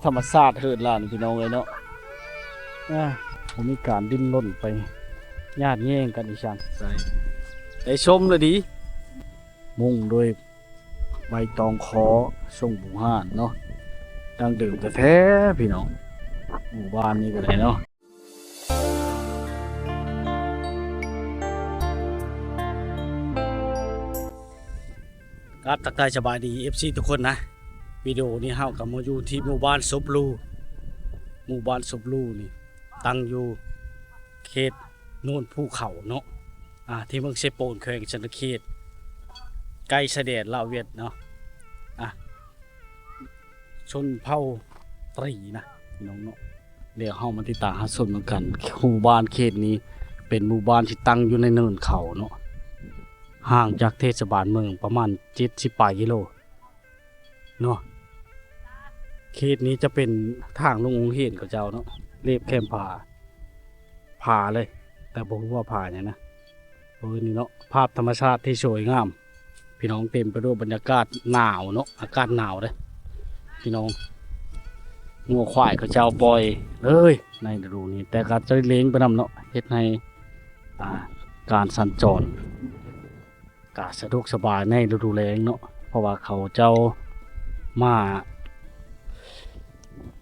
ທຳມະຊາດເຮີດຫຼ້ານພີ່ນ້ອງເອີຍເນາະ. ອາ ບໍ່ມີການດິ້ນລົນໄປຍາດແຍ່ງກັນອີ່ຫຍັງ. ໄດ້ ໄດ້ຊົມແລ້ວດີ ມຸງໂດຍໃບຕອງຄໍຊົງບູຮານເນາະ ດັ້ງເດີມແທ້ໆ ພີ່ນ້ອງ. ໝູ່ບ້ານນີ້ກໍໄດ້ເນາະ. ກາບທັກທາຍສະບາຍດີ ເອັຟຊີ ທຸກຄົນນະ. ວິດີໂອນີ້ເຮົາກໍມາຢູ່ທີ່ໝູ່ບ້ານສົບຫຼູ່. ໝູ່ບ້ານສົບຫຼູ່ນີ້ຕັ້ງຢູ່ເຂດໂນນພູເຂົາເນາະ ອາ ທີ່ເມືອງເຊໂປນ ແຂວງສັດຕະເຂດ ໃກ້ຊາຍແດນລາວຫວຽດເນາະ. ອາ ຊົນເຜົ່າຕຣີນະພີ່ນ້ອງເນາະ. ດຽວເຮົາມາຕິດຕາມຮັບຊົມນຳກັນ. ໝູ່ບ້ານເຂດນີ້ເປັນໝູ່ບ້ານທີ່ຕັ້ງຢູ່ໃນເນີນເຂົາເນາະ ຫ່າງຈາກເທດສະບານເມືອງປະມານເຈັດສິບປາຍກິໂລເນາະ. ເຂດນີ້ຈະເປັນທາງລົງໂຮງຮຽນເຂົາເຈົ້າເນາະ ລຽບແຄມຜາ ຜາເລີຍ ແຕ່ບໍ່ຮູ້ວ່າຜາຫຍັງນະ. ເອີ ນີ້ເນາະ ພາບທຳມະຊາດທີ່ສວຍງາມພີ່ນ້ອງ ເຕັມໄປດ້ວຍບັນຍາກາດໜາວເນາະ ອາກາດໜາວເດ້ພີ່ນ້ອງ. ງົວຄວາຍເຂົາເຈົ້າປ່ອຍເລີຍໃນລະດູນີ້ ແຕ່ກໍຈະເລັງໄປນຳເນາະ ເຮັດໃຫ້ ອ່າ ການສັນຈອນ ກະສະດວກສະບາຍໃນລະດູແລ້ງເນາະ ເພາະວ່າເຂົາເຈົ້າມາ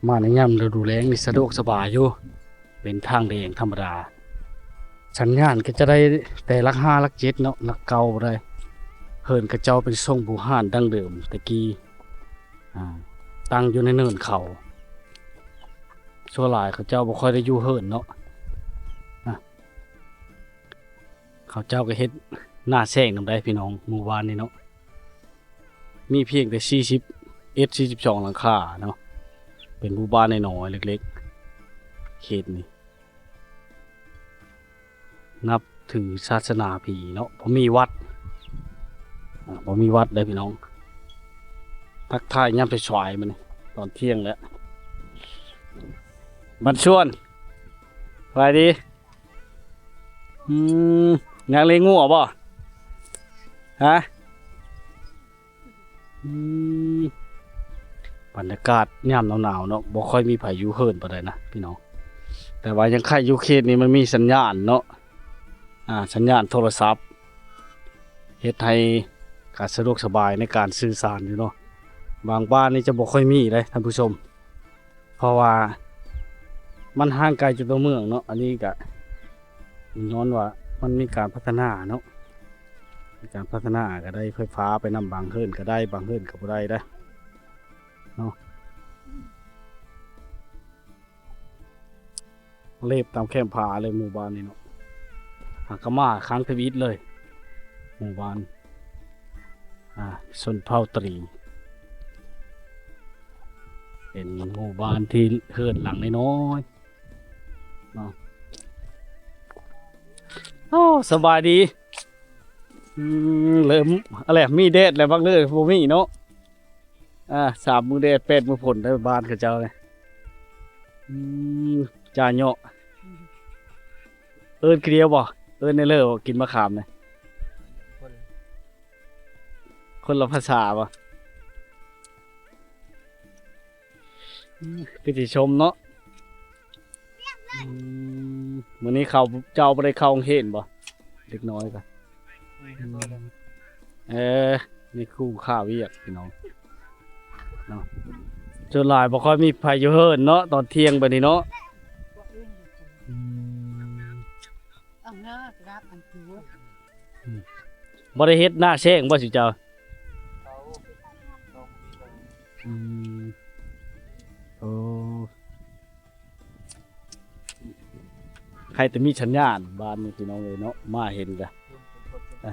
ມາໃນຍາມລະດູແລ້ງນີ້ສະດວກສະບາຍຢູ່ ເປັນທາງແດງທຳມະດາ. ສັນຍານກໍຈະໄດ້ແຕ່ຫຼັກຫ້າ ຫຼັກເຈັດເນາະ ຫຼັກເກົ້າບໍ່ໄດ້. ເຮືອນເຂົາເຈົ້າເປັນຊົງບູຮານດັ້ງເດີມແຕ່ກີ້ ອາ ຕັ້ງຢູ່ໃນເນີນເຂົາ. ສ່ວນຫຼາຍເຂົາເຈົ້າບໍ່ຄ່ອຍໄດ້ຢູ່ເຮືອນເນາະ ອາ ເຂົາເຈົ້າກໍເຮັດໜ້າແຊງນຳໄດ້ພີ່ນ້ອງ. ໝູ່ບ້ານນີ້ເນາະ ມີພຽງແຕ່ສີ່ສິບເອັດ ສີ່ສິບສອງຫຼັງຄາເນາະ ເປັນໝູ່ບ້ານນ້ອຍໆ ເລັກໆ. ເຂດນີ້ນັບຖືສາສະໜາຜີເນາະ ບໍ່ມີວັດ ອາ ບໍ່ມີວັດເດ້ພີ່ນ້ອງ. ທັກທາຍຍາມສາຍໆ ມື້ນີ້ຕອນທ່ຽງແລ້ວ ບັນຊວນ ສະບາຍດີ. ອືມ ຍັງລ້ຽງງົວບໍ່? ຮະ? ອືມ ບັນຍາກາດຍາມໜາວໆ ເນາະ ບໍ່ຄ່ອຍມີໃຜຢູ່ເຮືອນປານໃດນະພີ່ນ້ອງ. ແຕ່ວ່າຍັງໄຄຢູ່ເຂດນີ້ມັນມີສັນຍານເນາະ ອາ ສັນຍານໂທລະສັບ ເຮັດໃຫ້ກະສະດວກສະບາຍໃນການສື່ສານຢູ່ເນາະ. ບາງບ້ານນີ້ຈະບໍ່ຄ່ອຍມີເດ້ທ່ານຜູ້ຊົມ ເພາະວ່າມັນຫ່າງໄກຈາກຕົວເມືອງເນາະ. ອັນນີ້ກະຍ້ອນວ່າມັນມີການພັດທະນາເນາະ ມີການພັດທະນາກະໄດ້ໄຟຟ້າໄປນຳ. ບາງເຮືອນກະໄດ້ ບາງເຮືອນກະບໍ່ໄດ້ເດ້ເນາະ. ເລັບຕາມແຄມຜາເລີຍໝູ່ບ້ານນີ້ເນາະ. ຫາກະມາຄັ້ງທຳອິດເລີຍ ໝູ່ບ້ານ ອາ ຊົນເຜົ່າຕຣີ ເປັນໝູ່ບ້ານທີ່ເຮືອນຫຼັງນ້ອຍໆ ເນາະ. ໂອ້ ສະບາຍດີ. ອືມ ເລີ່ມ ອະແຫຼະ ມີແດດແລ້ວ ບາງເທື່ອບໍ່ມີເນາະ. ອາ ສາມມື້ແດດ ແປດມື້ຝົນໄດ້ ບ້ານເຂົາເຈົ້ານີ້. ອືມ ຈາເຍາະ ເອີ້ນຄືດຽວບໍ່? ເອີ້ນໄດ້ເລີບໍ່? ກິນມະຂາມນີ້ ຄົນ ຄົນລະພາສາບໍ່? ອືມ ຄືຊິຊົມເນາະ. ອືມ ມື້ນີ້ເຂົາ ເຈົ້າບໍ່ໄດ້ເຂົ້າໂຮງຮຽນບໍ່? ເດັກນ້ອຍກໍ ອືມ ເອີ ມີຄູຂ້າວຽກພີ່ນ້ອງເນາະ. ສ່ວນຫຼາຍບໍ່ຄ່ອຍມີໃຜຢູ່ເຮືອນເນາະ ຕອນທ່ຽງແບບນີ້ເນາະ. ອືມ ອືມ ບໍ່ໄດ້ເຮັດໜ້າແຊງບໍ່ຊຸເຈົ້າ? ອືມ ໂອ້ ໃຫ້ແຕ່ມີສັນຍານບ້ານນີ້ພີ່ນ້ອງເອີຍເນາະ ມາເຫັນກະ ອະ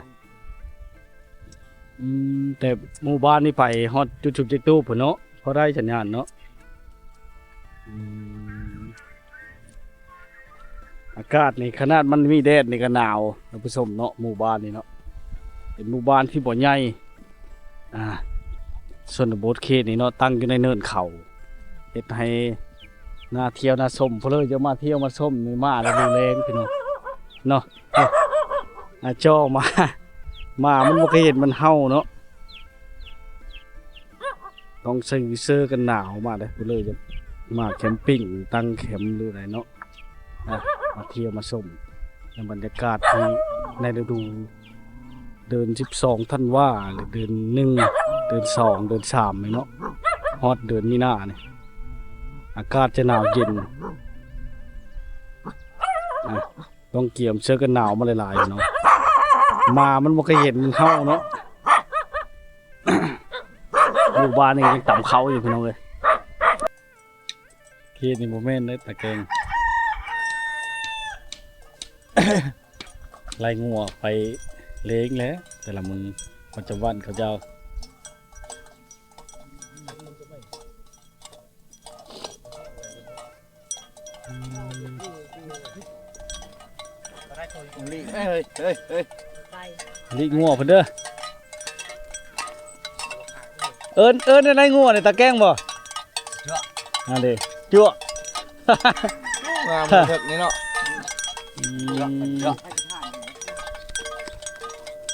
ອືມ ແຕ່ໝູ່ບ້ານນີ້ໄປຮອດຈຸດຊຸມຈັກຕູບພຸ້ນເນາະ ພໍໄດ້ສັນຍານເນາະ. ອືມ ອາກາດນີ້ຂະໜາດມັນມີແດດນີ້ກໍໜາວ ທ່ານຜູ້ຊົມເນາະ. ໝູ່ບ້ານນີ້ເນາະ ເປັນໝູ່ບ້ານທີ່ບໍ່ໃຫຍ່ ອາ ຊົນນະບົດເຂດນີ້ເນາະ ຕັ້ງຢູ່ໃນເນີນເຂົາ ເຮັດໃຫ້ໜ້າທ່ຽວໜ້າຊົມ. ຜູ້ໃດຢາກມາທ່ຽວມາຊົມນີ້ ມາລະດູແລ້ງພີ່ນ້ອງເນາະ. ອາ ຈ່ອມາ ໝາມັນບໍ່ເຄີຍເຫັນມັນເຫົ່າເນາະ. ຕ້ອງໃສ່ເສື້ອກັນໜາວມາເດ້ ຜູ້ເລີຍ ມາແຄມປິງ ຕັ້ງແຄມຢູ່ໃດເນາະ ອ່ະ ມາທ່ຽວມາຊົມໃນບັນຍາກາດທີ່ໃນລະດູເດືອນສິບສອງທັນວາ ຫຼືເດືອນໜຶ່ງ ເດືອນສອງ ເດືອນສາມນີ້ເນາະ ຮອດເດືອນມີນານີ້ ອາກາດຈະໜາວເຢັນ ອ່ະ ຕ້ອງກຽມເສື້ອກັນໜາວມາຫຼາຍໆເນາະ ໝາມັນບໍ່ເຄີຍເຫັນເຮົາເນາະ ຢູ່ບ້ານນີ້ຍັງຕຳເຂົ້າຢູ່ ພີ່ນ້ອງເອີຍ. ເຂດນີ້ບໍ່ແມ່ນເດ້ ຕາແກງ ໄລ່ງົວໄປເລງແຫຼະ ແຕ່ລະມື້ປະຈຳວັນເຂົາເຈົ້າ. ລີກ ເອີຍ ເອີຍ ເອີຍ ລີກງົວເພິ່ນເດີ ເອີ້ນ ເອີ້ນໄລ່ງົວນີ້ ຕາແກງບໍ່? ອັນເດ ຈົວະ ງາມເຖິກນີ້ເນາະ ອືມ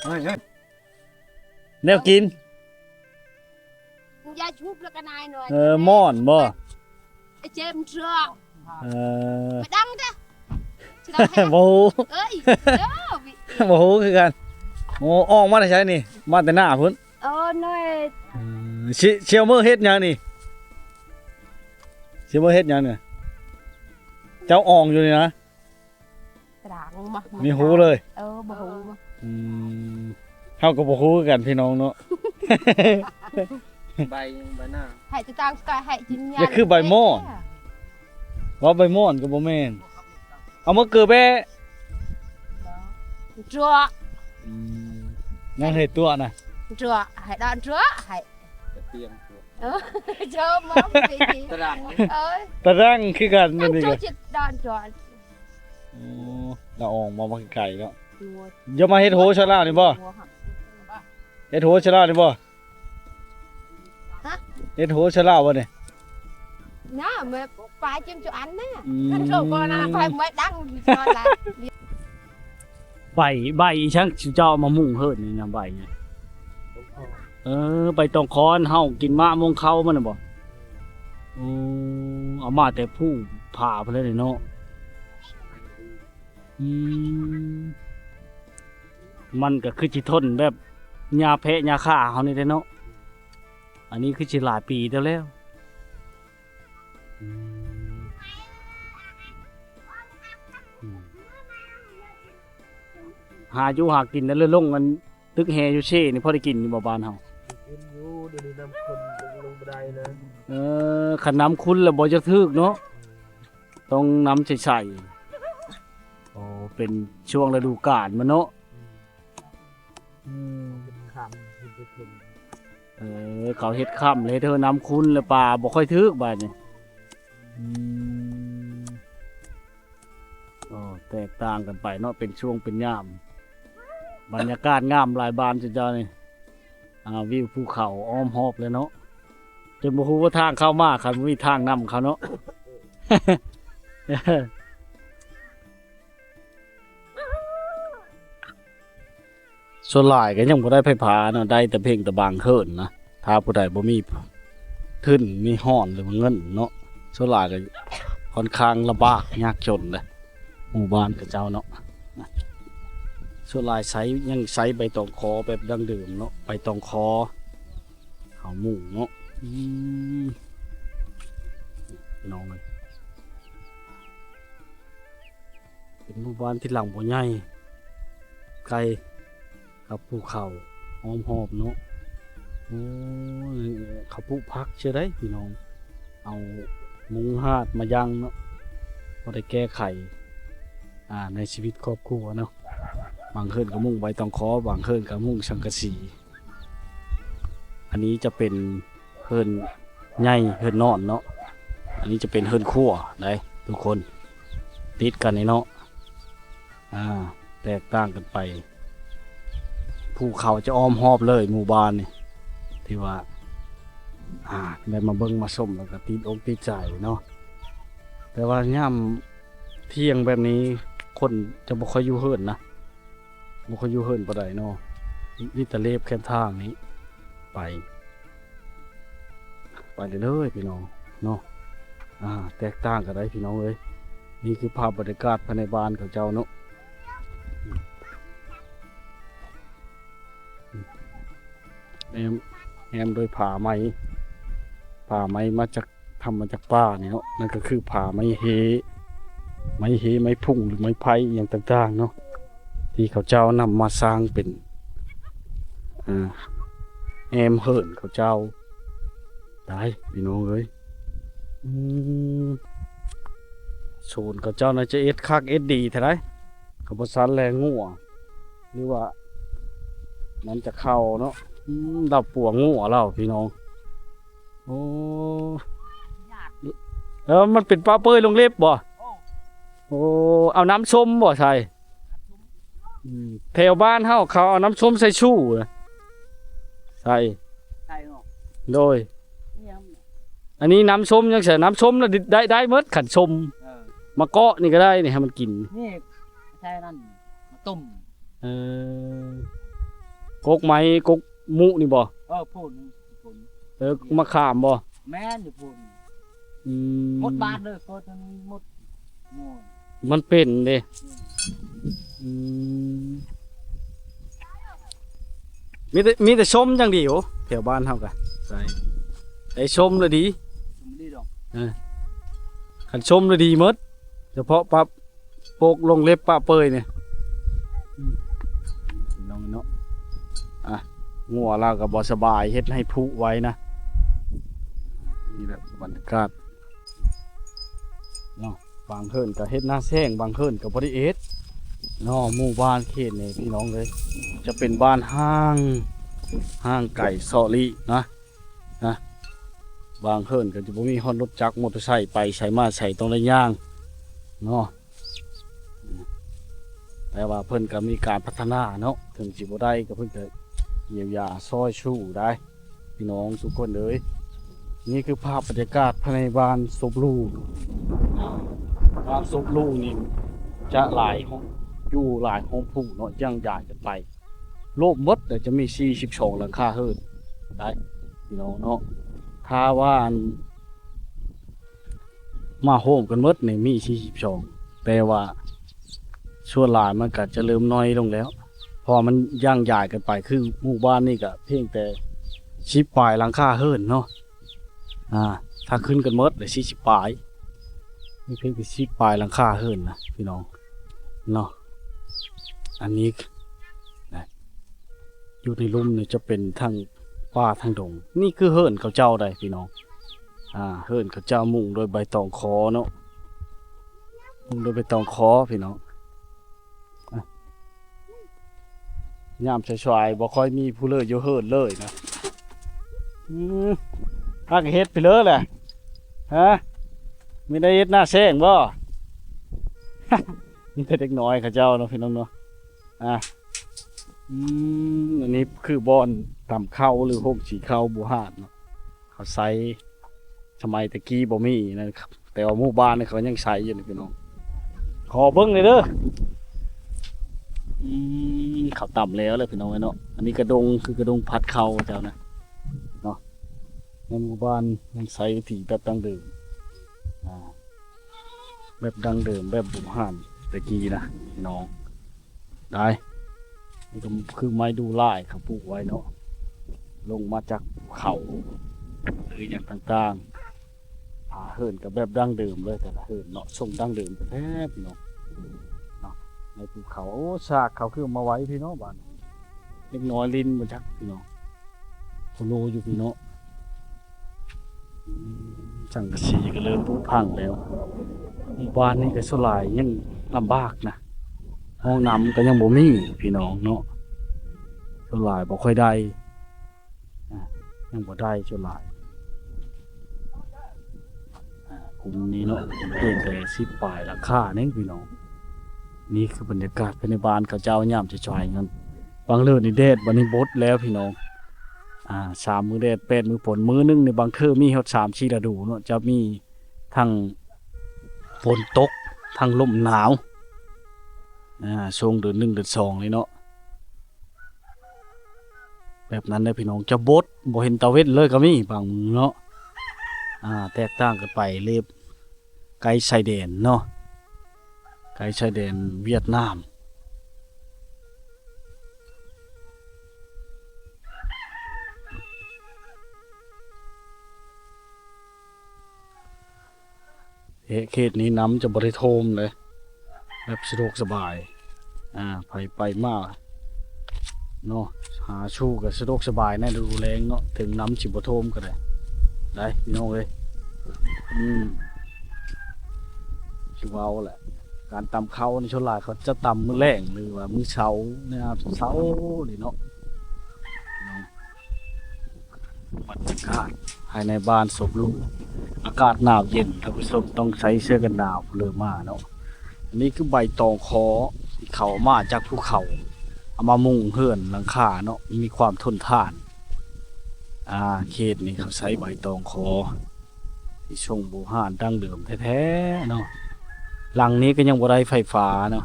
ເຮີ້ຍ ເຮີ້ຍ ແນວກິນ ຢາຊູບລະກະນາຍໜ້ອຍ ເອີ ມ່ອນບໍ່? ໄອ້ເຈມເຖືອ ເອີ ໄປດັງເດ້ ບໍ່ຮູ້ ເອີຍ ບໍ່ຮູ້ຄືກັນ ໂອ້ ອອກມາແຕ່ໃສນີ້? ມາແຕ່ໜ້າພຸ້ນ ເອີ ໜ້ອຍ ເອີ ຊິ ຊິເອົາມືເຮັດຫຍັງນີ້? ຊິເອົາມືເຮັດຫຍັງນີ້? ເຈົ້າອອງຢູ່ນີ້ນະ ຕາງມາ ມີຮູ້ເລີຍ ເອີ ບໍ່ຮູ້ ອືມ ເຮົາກໍບໍ່ຮູ້ຄືກັນພີ່ນ້ອງເນາະ ໃບ ໃບໜ້າ ໃຫ້ຕາງກາຍໃຫ້ຈິນຍາ ຢ່າຄືໃບໝອນ ວ່າໃບໝອນກໍບໍ່ແມ່ນ ເອົາມາເກີແບະ ຕົວະ ອືມ ຍັງໃຫ້ຕົວະນະ ຕົວະ ໃຫ້ດອນຕົວະ ໃຫ້ ກະຕຽງຕົວະ ເອີ ເຈົ້າມາ ຕະດັງ ເອີ ຕະດັງຄືກັນ ອັນນີ້ກໍ ດອນຕົວະ ໂອ້ ລະອອງມາ ມາໄກໆເນາະ ຢ່າມາເຮັດໂຮຊະລາວນີ້ບໍ່? ເຮັດໂຮຊະລາວນີ້ບໍ່? ຮະ? ເຮັດໂຮຊະລາວບໍ່ນີ້? ນະ ແມ່ປາຈິມຈຸອັນນະ ອືມ ຄັນໂຊກໍນະ ໄປໄວ້ດັງ ໃບ ໃບອີ່ຫຍັງ ເຈົ້າເອົາມາມຸງເຮີດນີ້ນະ ໃບນີ້ ເອີ ໃບຕອງຄອນ ເຮົາກິນມະມ່ວງເຂົາມັນນະບໍ່? ໂອ້ ເອົາມາແຕ່ພູຜາພຸ້ນແຫຼະເນາະ ອືມ ມັນກໍຄືຊິທົນແບບຫຍ້າແພະຫຍ້າຄາເຮົານີ້ແຫຼະເນາະ ອັນນີ້ຄືຊິຫຼາຍປີແລ້ວ ອືມ ອືມ ຫາຢູ່ຫາກິນແລ້ວ ລົງອັນ ຕຶກແຮ່ຢູ່ເຊນີ້ພໍໄດ້ກິນຢູ່ບໍ່ບ້ານເຮົາ? ກິນຢູ່ ດຽວນີ້ນ້ຳຂຸ່ນລົງບໍ່ໄດ້ນະ ເອີ ຄັນນ້ຳຂຸ່ນແລ້ວບໍ່ຢາກຖືກເນາະ ອືມ ຕ້ອງນ້ຳໃສໆ ໂອ້ ເປັນຊ່ວງລະດູການມັນເນາະ ອືມ ອືມ ເຮັດຄ້ຳ ເຮັດເຖິງ ເອີ ເຂົາເຮັດຄ້ຳ ເຮັດເຖິງນ້ຳຂຸ່ນ ແລ້ວປາບໍ່ຄ່ອຍຖືກບາດນີ້ ອືມ ໂອ້ ແຕກຕ່າງກັນໄປເນາະ ເປັນຊ່ວງເປັນຍາມ ບັນຍາກາດງາມຫຼາຍບ້ານເຈົ້ານີ້ ອ່າ ວິວພູເຂົາອ້ອມຮອບເລີຍເນາະ ຈົນບໍ່ຮູ້ວ່າທາງເຂົ້າມາ ຄັນບໍ່ມີທາງນຳເຂົາເນາະ. ສ່ວນຫຼາຍກໍຍັງບໍ່ໄດ້ໄຟຟ້າເນາະ ໄດ້ແຕ່ເພງແຕ່ບາງເຮືອນນະ ຖ້າຜູ້ໃດບໍ່ມີທຶນ ມີຮອນ ຫຼືວ່າເງິນເນາະ ສ່ວນຫຼາຍກໍຄ່ອນຂ້າງລຳບາກຍາກຈົນເດ້ ໝູ່ບ້ານເຂົາເຈົ້າເນາະ. ສ່ວນຫຼາຍໃຊ້ ຍັງໃຊ້ໃບຕອງຂໍແບບດັ້ງເດີມເນາະ ໃບຕອງຂໍ ເຂົ້າມຸງເນາະ. ອືມ ພີ່ນ້ອງເອີຍ ເປັນໝູ່ບ້ານທີ່ຫຼັງບໍ່ໃຫຍ່ ໃກ້ກັບພູເຂົາອ້ອມຮອບເນາະ. ໂອ້ຍ ເຂົາປູກຜັກເທື່ອໃດພີ່ນ້ອງ ເອົາມຸງຫາດມາຍັງເນາະ ພໍໄດ້ແກ້ໄຂ ອ່າ ໃນຊີວິດຄອບຄົວເນາະ. ບາງເຮືອນກໍມຸງໃບຕອງຂໍ ບາງເຮືອນກໍມຸງສັງກະສີ. ອັນນີ້ຈະເປັນເຮືອນໃຫຍ່ ເຮືອນນອນເນາະ ອັນນີ້ຈະເປັນເຮືອນຄົວໄດ໋ທຸກຄົນ ຕິດກັນນີ້ເນາະ. ອ່າ ແຕກຕ່າງກັນໄປ ພູເຂົາຈະອ້ອມຮອບເລີຍໝູ່ບ້ານນີ້ ທີ່ວ່າ ອ່າ ໄດ້ມາເບິ່ງມາຊົມ ແລ້ວກໍຕິດອົກຕິດໃຈເນາະ. ແຕ່ວ່າຍາມທ່ຽງແບບນີ້ ຄົນຈະບໍ່ຄ່ອຍຢູ່ເຮືອນນະ ບໍ່ຄ່ອຍຢູ່ເຮືອນປານໃດເນາະ ມີແຕ່ເລບແຄມທາງນີ້ໄປ ໄປເລື້ອຍໆ ພີ່ນ້ອງເນາະ. ອ່າ ແຕກຕ່າງກັນໄດ໋ພີ່ນ້ອງເອີຍ. ນີ້ຄືພາບບັນຍາກາດພາຍໃນບ້ານເຂົາເຈົ້າເນາະ. ແຮມ ແຮມໂດຍຜ້າໄໝ ຜ້າໄໝມາຈາກ ທຳມາຈາກປ່ານີ້ເນາະ. ນັ້ນກໍຄືຜ້າໄໝເຮ ໄໝເຮ ໄມ້ພຸ້ງ ຫຼື ໄມ້ໄຜ່ ອີ່ຫຍັງຕ່າງໆເນາະ ທີ່ເຂົາເຈົ້ານຳມາສ້າງເປັນ ອ່າ ແຮມເຫີນເຂົາເຈົ້າ. ຕາຍ ພີ່ນ້ອງເອີຍ ອືມ ໂຊນເຂົາເຈົ້າໜ້າຈະເຮັດຄັກເຮັດດີເທົ່າໃດ. ກໍບໍ່ຊັ້ນແລງົວ ຫຼືວ່າມັນຈະເຂົ້າເນາະ. ອືມ ລາວປົວງົວລາວ ພີ່ນ້ອງ. ໂອ້ ເອີ ມັນເປັນປະເປີຍລົງເລັບບໍ່? ໂອ້ ເອົານ້ຳສົ້ມບໍ່ໃສ່? ອືມ ແຖວບ້ານເຮົາເຂົາເອົານ້ຳສົ້ມໃສ່ຊູ່ນະ ໃສ່ ໃສ່ເນາະ. ໂດຍ ອີ່ຫຍັງ ອັນນີ້ນ້ຳສົ້ມຍັງໃສ່ ນ້ຳສົ້ມນະ ໄດ້ ໄດ້ໝົດ ຄັນສົ້ມ. ເອີ ມາເກາະນີ້ກໍໄດ້ນີ້ ໃຫ້ມັນກິນ. ນີ້ໃສ່ນັ້ນ ມາຕົ້ມ. ເອີ ກົກໄມ້ ກົກມຸນີ້ບໍ່? ເອີ ພຸ້ນ ພຸ້ນ. ເອີ ມະຂາມບໍ່? ແມ່ນຢູ່ພຸ້ນ. ອືມ ໝົດບາດເລີຍ ກໍຈະມີໝົດ. ໂອ້ຍ ມັນເປັນເດ້. ອືມ ອືມ ມີແຕ່ ມີແຕ່ສົ້ມຢ່າງດຽວ ແຖວບ້ານເຮົາກະ ໃສ່ ໄດ້ສົ້ມລະດີ. ສົ້ມດີດອກ. ເອີ ຄັນສົ້ມລະດີໝົດ ສະເພາະປັບ ໂປກລົງເລັບປະເປີຍນີ້ ອືມ ນ້ອງເນາະ. ອ່ະ ງົວລາວກໍບໍ່ສະບາຍ ເຮັດໃຫ້ຜຸໄວນະ. ນີ້ແຫຼະບັນຍາກາດເນາະ. ບາງເຮືອນກໍເຮັດໜ້າແຊງ ບາງເຮືອນກໍບໍ່ໄດ້ເຮັດເນາະ. ໝູ່ບ້ານເຂດນີ້ ພີ່ນ້ອງເອີຍ ຈະເປັນບ້ານຫ່າງ ຫ່າງໄກເຊາະຫຼີກນະ. ນະ ບາງເຮືອນກໍຈະບໍ່ມີຮອດລົດຈັກມໍເຕີໄຊໄປໃສມາໃສ ຕ້ອງໄດ້ຍ່າງເນາະ. ແຕ່ວ່າເພິ່ນກໍມີການພັດທະນາເນາະ ເຖິງຊິບໍ່ໄດ້ກໍເພິ່ນກໍຢຽວຢາຊ່ອຍຊູໄດ້ ພີ່ນ້ອງທຸກຄົນເອີຍ. ນີ້ຄືພາບບັນຍາກາດພາຍໃນບ້ານສົບຫຼູ. ບ້ານສົບຫຼູນີ້ຈະຫຼາຍ ຢູ່ຫຼາຍໂຮງຜູເນາະ ຈັ່ງຍ້າຍກັນໄປ. ລວມໝົດແລ້ວຈະມີສີ່ສິບສອງຫຼັງຄາເຮືອນໄດ້ພີ່ນ້ອງເນາະ. ຖ້າວ່າອັນມາໂຮມກັນໝົດນີ້ມີສີ່ສິບສອງ ແຕ່ວ່າສ່ວນຫຼາຍມັນກໍຈະເລີ່ມໜ້ອຍລົງແລ້ວ ເພາະວ່າມັນຢ່າງຍ້າຍກັນໄປ. ຄືໝູ່ບ້ານນີ້ກໍພຽງແຕ່ສິບປາຍຫຼັງຄາເຮືອນເນາະ. ອ່າ ຖ້າຂຶ້ນກັນໝົດລະສີ່ສິບປາຍ ມີພຽງແຕ່ສິບປາຍຫຼັງຄາເຮືອນນະພີ່ນ້ອງເນາະ. ອັນນີ້ນະ ຢູ່ໃນລຸ່ມນີ້ຈະເປັນທັງປ່າທັງດົງ. ນີ້ຄືເຮືອນເຂົາເຈົ້າໃດ໋ພີ່ນ້ອງ. ອ່າ ເຮືອນເຂົາເຈົ້າມຸງໂດຍໃບຕອງຄໍເນາະ ມຸງໂດຍໃບຕອງຄໍພີ່ນ້ອງ. ອ່ະ ຍາມສາຍໆ ບໍ່ຄ່ອຍມີຜູ້ເລີຢູ່ເຮືອນເລີຍນະ. ອືມ ພາກັນເຮັດໄປເລີແຫຼະ ຮະ ມີໄດ້ເຮັດໜ້າແຊງບໍ່? ມີແຕ່ເດັກນ້ອຍເຂົາເຈົ້າເນາະ ພີ່ນ້ອງເນາະ. ອ່ະ ອືມ ອັນນີ້ຄືບ່ອນຕຳເຂົ້າ ຫຼື ໂຮງສີເຂົ້າບູຮານເນາະ ເຂົາໃສ່ ສະໄໝແຕ່ກີ້ບໍ່ມີນະ ແຕ່ວ່າໝູ່ບ້ານນີ້ເຂົາຍັງໃຊ້ຢູ່ນີ້ພີ່ນ້ອງ. ຂໍເບິ່ງແດ່ເດີ. ອືມ ເຂົາຕຳແລ້ວແຫຼະພີ່ນ້ອງເອີຍເນາະ. ອັນນີ້ກະດົງ ຄືກະດົງພັດເຂົ້າເຈົ້ານະເນາະ. ໃນໝູ່ບ້ານຍັງໃຊ້ວິທີແບບດັ້ງເດີມ ອ່າ ແບບດັ້ງເດີມ ແບບບູຮານແຕ່ກີ້ນະພີ່ນ້ອງ. ໄດ້ ນີ້ກໍຄືໄມ້ດູ່ຫຼ້າຍເຂົາປູກໄວ້ເນາະ ລົງມາຈາກພູເຂົາ ຫຼື ຫຍັງຕ່າງໆ. ຝາເຮືອນກໍແບບດັ້ງເດີມເລີຍ ແຕ່ລະເຮືອນເນາະ ຊົງດັ້ງເດີມແທ້ໆ ພີ່ນ້ອງເນາະ. ໃນພູເຂົາ ໂອ້ ຊາກເຂົາຄືເອົາມາໄວ້ພີ້ເນາະ ບາດນີ້ ເດັກນ້ອຍຫຼິ້ນບໍ່ຈັກ ພີ່ນ້ອງ. ໂຄໂລຢູ່ພີ້ເນາະ. ອືມ ສັງກະສີກໍເລີ່ມຜຸພັງແລ້ວ. ໝູ່ບ້ານນີ້ກໍສ່ວນຫຼາຍຍັງລຳບາກນະ ຫ້ອງນ້ຳກໍຍັງບໍ່ມີພີ່ນ້ອງເນາະ. ສ່ວນຫຼາຍບໍ່ຄ່ອຍໄດ້ ອ່າ ຍັງບໍ່ໄດ້ສ່ວນຫຼາຍ. ອ່າ ກຸ່ມນີ້ເນາະ ເປັນແຕ່ສິບປາຍຫຼັງຄາເອງພີ່ນ້ອງ. ນີ້ຄືບັນຍາກາດພາຍໃນບ້ານເຂົາເຈົ້າຍາມສາຍໆນັ້ນ. ບາງເທື່ອນີ້ແດດບາດນີ້ບົດແລ້ວພີ່ນ້ອງ. ອ່າ ສາມມື້ແດດ ແປດມື້ຝົນ. ມື້ໜຶ່ງນີ້ບາງເທື່ອມີຮອດສາມສີ່ລະດູເນາະ ຈະມີທັງຝົນຕົກ ທັງລົມໜາວ. ອ່າ ຊ່ວງເດືອນໜຶ່ງເດືອນສອງນີ້ເນາະ ແບບນັ້ນເດ້ພີ່ນ້ອງ. ຈະບົດ ບໍ່ເຫັນຕາເວັນເລີຍກໍມີບາງມື້ເນາະ. ອ່າ ແຕກຕ່າງກັນໄປ ເລບ ໃກ້ຊາຍແດນເນາະ ໃກ້ຊາຍແດນຫວຽດນາມ. ເຂດນີ້ນ້ຳຈະບໍ່ໄດ້ຖ້ວມເລີຍ ແບບສະດວກສະບາຍ ອ່າ ໃຜໄປມາເນາະ ຫາສູ່ກໍສະດວກສະບາຍໃນລະດູແລ້ງເນາະ ເຖິງນ້ຳຊິບໍ່ຖ້ວມກໍໄດ້ ໄດ້ພີ່ນ້ອງເອີຍ. ອືມ ຄືເວົ້າແຫຼະ ການຕຳເຂົ້ານີ້ສ່ວນຫຼາຍເຂົາຈະຕຳມື້ແລງ ຫຼືວ່າມື້ເຊົ້າ ຍາມເຊົ້ານີ້ເນາະ. ບັນຍາກາດພາຍໃນບ້ານສົມລຸນ ອາກາດໜາວເຢັນ ທ່ານຜູ້ຊົມຕ້ອງໃສ່ເສື້ອກັນໜາວເລີຍມາເນາະ. ອັນນີ້ຄືໃບຕອງຄໍທີ່ເຂົາເອົາມາຈາກພູເຂົາ ເອົາມາມຸງເຮືອນຫຼັງຄາເນາະ ມີຄວາມທົນທານ. ອ່າ ເຂດນີ້ເຂົາໃຊ້ໃບຕອງຄໍ ທີ່ຊົງບູຮານດັ້ງເດີມແທ້ໆເນາະ. ຫຼັງນີ້ກໍຍັງບໍ່ໄດ້ໄຟຟ້າເນາະ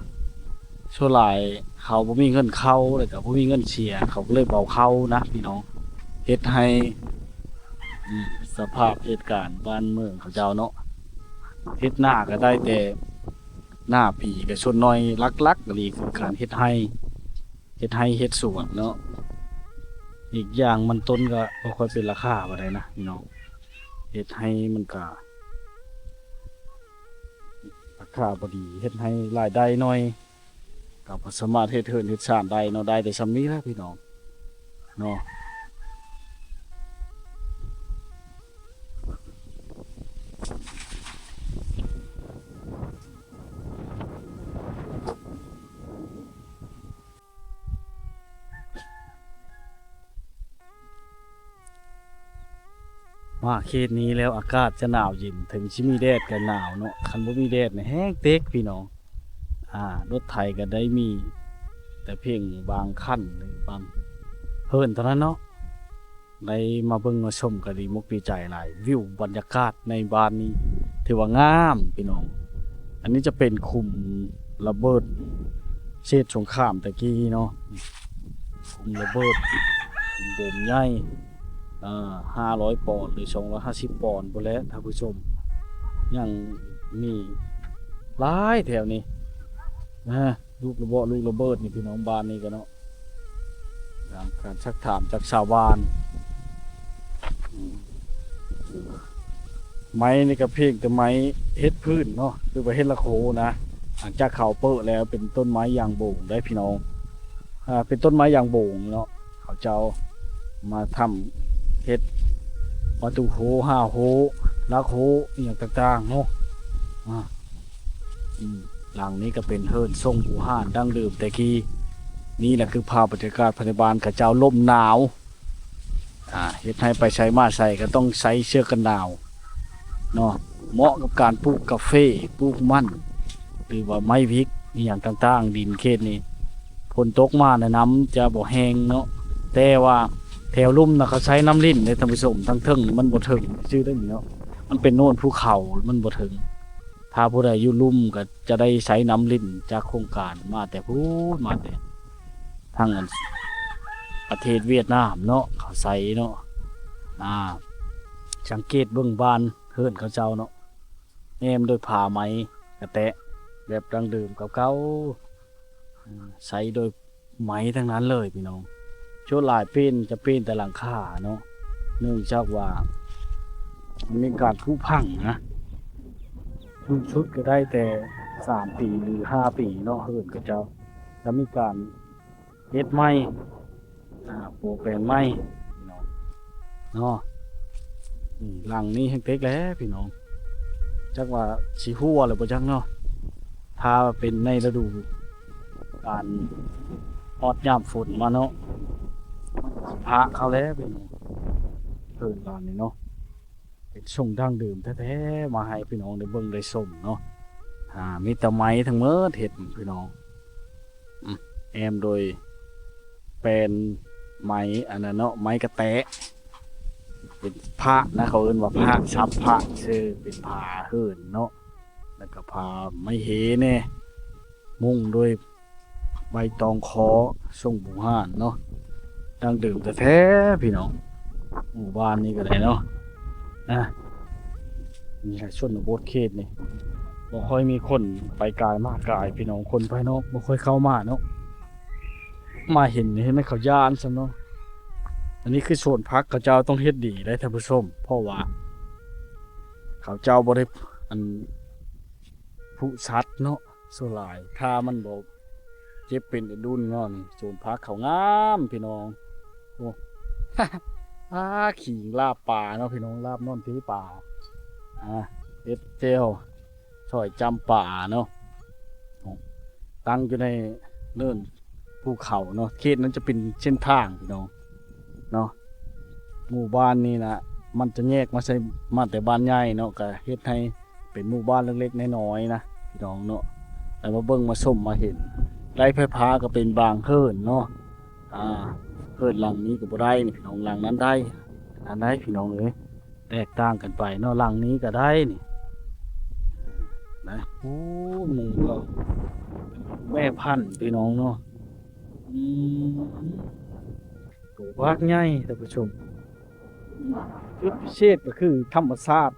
ສ່ວນຫຼາຍເຂົາບໍ່ມີເງິນເຂົ້າ ແລ້ວກໍບໍ່ມີເງິນເສຍ ເຂົາກໍເລີຍບໍ່ເອົາເຂົ້ານະພີ່ນ້ອງ. ເຮັດໃຫ້ ອືມ ສະພາບເຫດການບ້ານເມືອງເຂົາເຈົ້າເນາະ ເຮັດນາກໍໄດ້ແຕ່ນາປີ ກໍສ່ວນໜ້ອຍ ຫຼັກໆອີ່ຫຼີຄືການເຮັດໄຮ່ ເຮັດໄຮ່ເຮັດສວນເນາະ. ອີກຢ່າງມັນຕົ້ນກໍບໍ່ຄ່ອຍເປັນລາຄາປານໃດນະພີ່ນ້ອງ ເຮັດໄຮ່ມັນກໍລາຄາບໍ່ດີ ເຮັດໄຮ່ລາຍໄດ້ໜ້ອຍ ກໍບໍ່ສາມາດເຮັດເຮືອນເຮັດຊານໄດ້ເນາະ ໄດ້ແຕ່ສ່ຳນີ້ແຫຼະພີ່ນ້ອງເນາະ. ມາເຂດນີ້ແລ້ວອາກາດຈະໜາວເຢັນ ເຖິງຊິມີແດດກໍໜາວເນາະ ຄັນບໍ່ມີແດດນີ້ແຮງເຕັກພີ່ນ້ອງ. ອ່າ ລົດໄຖກໍໄດ້ມີແຕ່ພຽງບາງຄັນ ຫຼື ບາງເຫີນເທົ່ານັ້ນເນາະ. ໄດ້ມາເບິ່ງມາຊົມກໍດີມົກດີໃຈຫຼາຍ ວິວບັນຍາກາດໃນບ້ານນີ້ຖືວ່າງາມພີ່ນ້ອງ. ອັນນີ້ຈະເປັນຂຸມລະເບີດເສດສົງຄາມແຕ່ກີ້ເນາະ ຂຸມລະເບີດ ຂຸມໂບມໃຫຍ່ ເອີ ຫ້າຮ້ອຍປອນ ຫຼື ສອງຮ້ອຍຫ້າສິບປອນພຸ້ນແຫຼະທ່ານຜູ້ຊົມ. ຍັງມີຫຼາຍແຖວນີ້ນະ ລູກລະເບີດ ລູກລະເບີດນີ້ພີ່ນ້ອງ ບ້ານນີ້ກໍເນາະ. ຕາມການຊັກຖາມຈາກຊາວບ້ານ ໄມ້ນີ້ກໍພຽງແຕ່ໄມ້ເຮັດພື້ນເນາະ ຫຼືວ່າເຮັດລະໂຄນະ. ຫຼັງຈາກເຂົາເປີະແລ້ວເປັນຕົ້ນໄມ້ຢາງໂບງໄດ໋ພີ່ນ້ອງ ອ່າ ເປັນຕົ້ນໄມ້ຢາງໂບງເນາະ ເຂົາເຈົ້າມາທຳເຮັດປະຕູໂຮ ຮາວໂຮ ຫຼັກໂຮ ອີ່ຫຍັງຕ່າງໆເນາະ. ອ່າ ອືມ ຫຼັງນີ້ກໍເປັນເຮືອນຊົງບູຮານດັ້ງເດີມແຕ່ກີ້. ນີ້ແຫຼະຄືພາບບັນຍາກາດພາຍໃນບ້ານເຂົາເຈົ້າລົມໜາວ ອ່າ ເຮັດໃຫ້ໄປໃສມາໃສກໍຕ້ອງໃສ່ເສື້ອກັນໜາວເນາະ. ເໝາະກັບການປູກກາເຟ ປູກມັນ ຫຼືວ່າໄມ້ວິກ ອີ່ຫຍັງຕ່າງໆ. ດິນເຂດນີ້ຝົນຕົກມານະ ນ້ຳຈະບໍ່ແຫ້ງເນາະ ແຕ່ວ່າແຖວລຸ່ມນະ ເຂົາໃຊ້ນ້ຳລິນເດ້ທ່ານຜູ້ຊົມ. ທາງເທິງນີ້ມັນບໍ່ເຖິງຊື່ເດ້ນີ້ເນາະ ມັນເປັນໂນນພູເຂົາ ມັນບໍ່ເຖິງ. ຖ້າຜູ້ໃດຢູ່ລຸ່ມກໍຈະໄດ້ໃຊ້ນ້ຳລິນຈາກໂຄງການມາແຕ່ພຸ້ນ ມາແຕ່ທາງອັນປະເທດຫວຽດນາມເນາະ ເຂົາໃຊ້ເນາະ. ອ່າ ສັງເກດເບິ່ງບ້ານເຮືອນເຂົາເຈົ້າເນາະ ແອ້ມໂດຍຜ້າໄມ້ກະແຕະແບບດັ້ງເດີມເກົ່າໆ ໃຊ້ໂດຍ ໄມ້ທັງນັ້ນເລີຍພີ່ນ້ອງ. ສ່ວນຫຼາຍເປັນ ຈະເປັນແຕ່ຫຼັງຄາເນາະ ເນື່ອງຈາກວ່າມັນມີການຜຸພັງນະ. ສູງສຸດກໍໄດ້ແຕ່ສາມປີ ຫຼື ຫ້າປີເນາະ ເຮືອນເຂົາເຈົ້າຈະມີການເຮັດໃໝ່ ອ່າ ໂປະແປງໃໝ່ພີ່ນ້ອງເນາະ. ນີ້ ຫຼັງນີ້ແຮງເຕັກແຫຼະພີ່ນ້ອງ ຈັກວ່າຊິຮົ່ວແລ້ວບໍ່ຈັກເນາະ. ຖ້າເປັນໃນລະດູການຮອດຍາມຝົນມາເນາະ ມັນຊິພະເຂົ້າແລ້ວພີ່ນ້ອງ. ເພິ່ນວ່ານີ້ເນາະ ເປັນຊົງດັ້ງເດີມແທ້ໆ ມາໃຫ້ພີ່ນ້ອງໄດ້ເບິ່ງໄດ້ຊົມເນາະ. ອ່າ ມີແຕ່ໄມ້ທັງໝົດເຮັດພີ່ນ້ອງ. ອືມ ແອ້ມໂດຍແປ້ນໄມ້ອັນນັ້ນເນາະ ໄມ້ກະແຕະ ເປັນພະນະ ເຂົາເອີ້ນວ່າພະ ສັບພະຊື່ ເປັນຝາເຮືອນເນາະ ແລ້ວກໍຝາໄມ້ເຫແດ່ ມຸງໂດຍໃບຕອງຄໍ ຊົງບູຮານເນາະ ດັ້ງເດີມແທ້ໆ ພີ່ນ້ອງ. ໝູ່ບ້ານນີ້ກໍໄດ້ເນາະ ນະ ນີ້ແຫຼະ ຊົນນະບົດເຂດນີ້ ບໍ່ຄ່ອຍມີຄົນໄປກາຍມາກາຍ ພີ່ນ້ອງ, ຄົນພາຍນອກບໍ່ຄ່ອຍເຂົ້າມາເນາະ. ມາເຫັນ ເຫັນໃນເຂົາຢ້ານຊ້ຳເນາະ. ອັນນີ້ຄືສວນຜັກ ເຂົາເຈົ້າຕ້ອງເຮັດດີເດ້ທ່ານຜູ້ຊົມ, ເພາະວ່າເຂົາເຈົ້າບໍ່ໄດ້ ອັນ ຜຸສັດເນາະ. ສ່ວນຫຼາຍຖ້າມັນບໍ່ເຈັບເປັນອະດຸນເນາະ. ນີ້ສວນຜັກເຂົາງາມ ພີ່ນ້ອງ. ໂອ້ ອາ ຂີງລາບປາເນາະ ພີ່ນ້ອງ, ລາບນອນເພປາ. ອາ ເຮັດແຈ່ວຊອຍຈ້ຳປາເນາະ. ຕັ້ງຢູ່ໃນເນີນພູເຂົາເນາະ, ເຂດນັ້ນຈະເປັນເສັ້ນທາງ ພີ່ນ້ອງເນາະ. ໝູ່ບ້ານນີ້ນະ ມັນຈະແຍກມາໃສ່ ມາແຕ່ບ້ານໃຫຍ່ເນາະ, ກະເຮັດໃຫ້ເປັນໝູ່ບ້ານເລັກໆນ້ອຍໆນະ ພີ່ນ້ອງເນາະ. ແລ້ວມາເບິ່ງມາຊົມມາເຫັນ ໄດ້ໄຟຟ້າກໍເປັນບາງເຮືອນເນາະ. ອາ ເຮືອນຫຼັງນີ້ກໍບໍ່ໄດ້ນີ້ ພີ່ນ້ອງ, ຫຼັງນັ້ນໄດ້ ອັນໃດ ພີ່ນ້ອງເອີຍ. ແຕກຕ່າງກັນໄປເນາະ, ຫຼັງນີ້ກໍໄດ້ນີ້ນະ. ໂອ້ ໝູ່ກໍແມ່ພັນ ພີ່ນ້ອງເນາະ. ອືມ ໂຕບັກໃຫຍ່ທ່ານຜູ້ຊົມ. ຈຸດພິເສດກໍຄືທຳມະຊາດ